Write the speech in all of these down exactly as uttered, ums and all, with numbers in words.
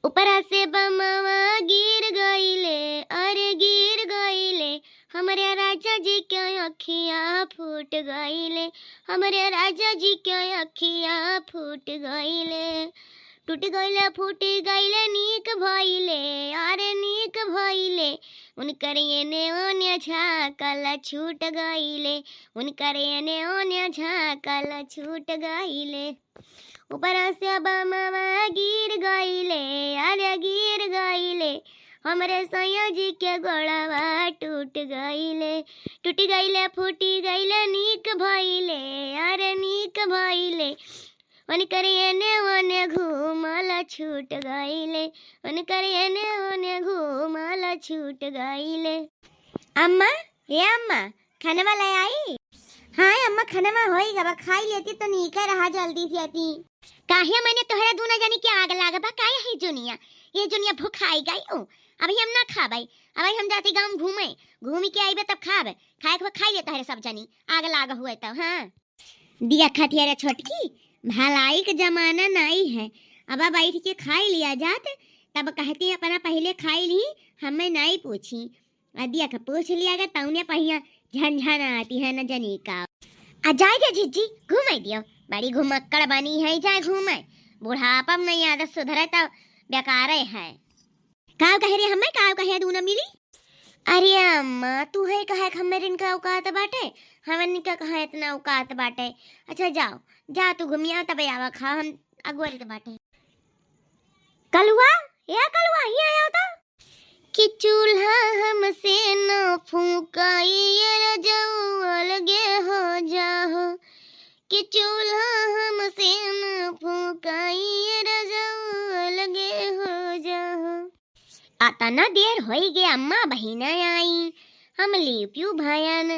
ऊपरा से बमवा गिर गइले, अरे गिर गइले, हमरे राजा जी के अखियाँ फूट गइले, हमरे राजा जी के अखियाँ फूट गइले। टूट गइले, फूट गइले, नीक भइले, अरे नीक भइले, उनकर एने ओने झाँकल छूट गइले, उनकर एने ओने झाँकल छूट गइले। ऊपरा से बमवा गिर गइले, अरे गिर गइले, हमरे सैया जी के गोड़वा टूट गइले, टूट गइले, फूट गइले, नीक भइले, अरे नीक भइले, उनकर एने ओने घूमल छूट गइले, उनकर एने ओने घूमल छूट गइले। अम्मा, ए अम्मा, खनवा ले आई? हाँ अम्मा, खनवा होई गवा, खाई लेती तो नीके रहा जल्दी से आती। काहे मने तोहरा दूनो जनी के आग लाग बा, काहे है जुनिया? ये जुनिया भुखाई गई ओ, अभी हम ना खाबै, अभी हम जाती गाँव घूमे, घूमी के आइबे तब खाबे, खाए के बा खाई ले तोहरे सब जनी, आग लाग हुए तब। हाँ। दिया खतिया रे छोटकी, भलाई के जमाना नाई है, अब बैठ के खाई लिया जात, तब कहती अपना पहिले खाई ली, हमें नाई पूछी। आ दिया के पूछ लिया गया, तौने पहिया झनझन आती है न जनी का। आ जाए दे जिज्जी, घूमे दियो, बड़ी घुमक्कड़ बनी है, जाए घूमे, बुढ़ापा में नहीं आदत सुधरे तो बेकारे है। काव कहे रे हमें, काव कहे दूनो मिली? अरे अम्मा, तू है कहे कि हमरे इनका औकात बाटे, हमरे इनका कहाँ इतना औकात बाटे। अच्छा जाओ, जा तू घूमिया तब आवा खा, हम अगोरित बाटे। कलुआ, ए कलुआ, हियाँ आओ तो। कि चूल्हा हमसे न फूकाई, ये रजऊ अलगे हो जाहो। कि चूल्हा हमसे न फूकाई, ये रजऊ अलगे हो जाहो। अतना देर होई गे अम्मा बहिना आई, हम लिपियू भयन,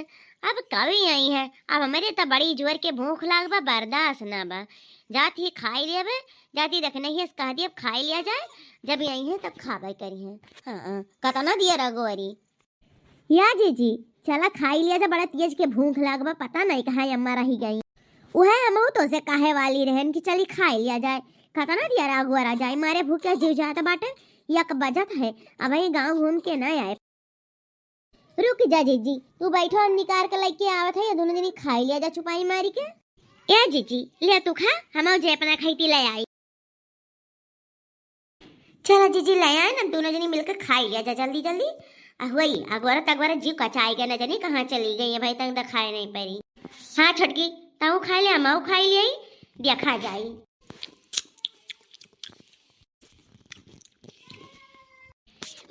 अब कब आई है? अब हमरे त बड़ी जोर के भूख लाग बा, बर्दाश्त ना बा। जाती खाई लेबे, जाती देख नहीं है, कह दिए अब खाई लिया जाए, जब आई है तब खाबे करी है। हाँ, कतना देर अगोरी। या जीजी, चला खाई लिया जा, बड़ा तेज के भूख लाग बा, पता नहीं कहाँ अम्मा रही गई। उहे हमहू तो से कहे वाली रहन कि चली खाई लिया जाए, कतना देर अगोरा जाए, मारे भूखे जीव जात बाटे, एक बजत है, अब ये गाँव घूम के ना आए। रुक जा जीजी, तू बैठो, हम निकार के लेके आवत है, ये दूनो जनी खाई लिया जा चुपाई मारी के। ए जीजी, ले तू खा, हम जे अपना खाई ती ले आई। चला जीजी ले आए ना, दूनो जनी मिलके खाई लिया जा जल्दी जल्दी। आ वही अगोरत अगोरत जीव कचाई गए, ना जनी कहाँ चली गई है भाई, तक दिखाई नहीं पड़ी। हाँ छोटकी, ताऊ खाई ले, हम खाई ले, देखा जाई।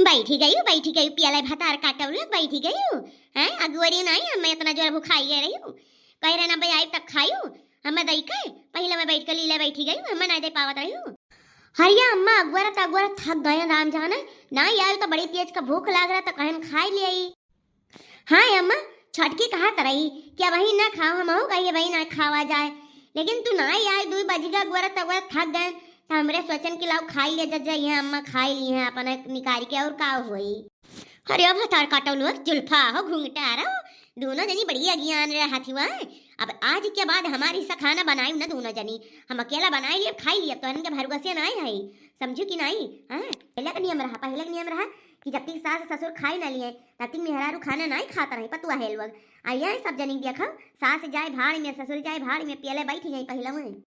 बैठी गई, बैठी गई, पियाला भतार काटौलक, बैठी गई। हैं, अगुवरी नहीं, हमें इतना जोर भुखाई गए रही। कह रहे ना भाई, आई तक खायू, हमें दई के, पहले मैं बैठ के लीला बैठी गई, हमें नहीं दे पावत रही। हरिया अम्मा, अगुवरा त अगुवरा थक गए, राम जाने, ना आयु तो बड़ी तेज का भूख लाग रहा, तो कहन खाई ले आई। हाँ अम्मा, छोटकी कहत रही कि अबही ना खाओ, हमहू कहिए भाई ना खावा जाए, लेकिन तू ना आए, दुई बज गया, अगुवरा त अगुवरा थक गए, तो हमरे सोचन कि लाओ खाई ले जा, जा, ये अम्मा खाई ली हैं अपना निकाल के, और का होई। अरे अब हतार काटो लोग, जुल्फा हो, घूंघटा रहो, दूनो जनी बड़ी अज्ञान रहे हाथी हुआ है। अब आज के बाद हमारी सा खाना बनाई ना दूनो जनी, हम अकेला बनाई लिए, खाई लिए, तो इनके भरोसे ना आए है, समझू कि नहीं? हाँ, पहले का नियम रहा, पहले का नियम रहा कि जब तक सास ससुर खाई ना लिए, तब तक मेहरारू खाना नहीं खाता रही, पतुआ है लोग। आ ये सब जनी देखो, सास जाए भाड़ में, ससुर जाए भाड़ में, पियले बैठ जाए पहले में।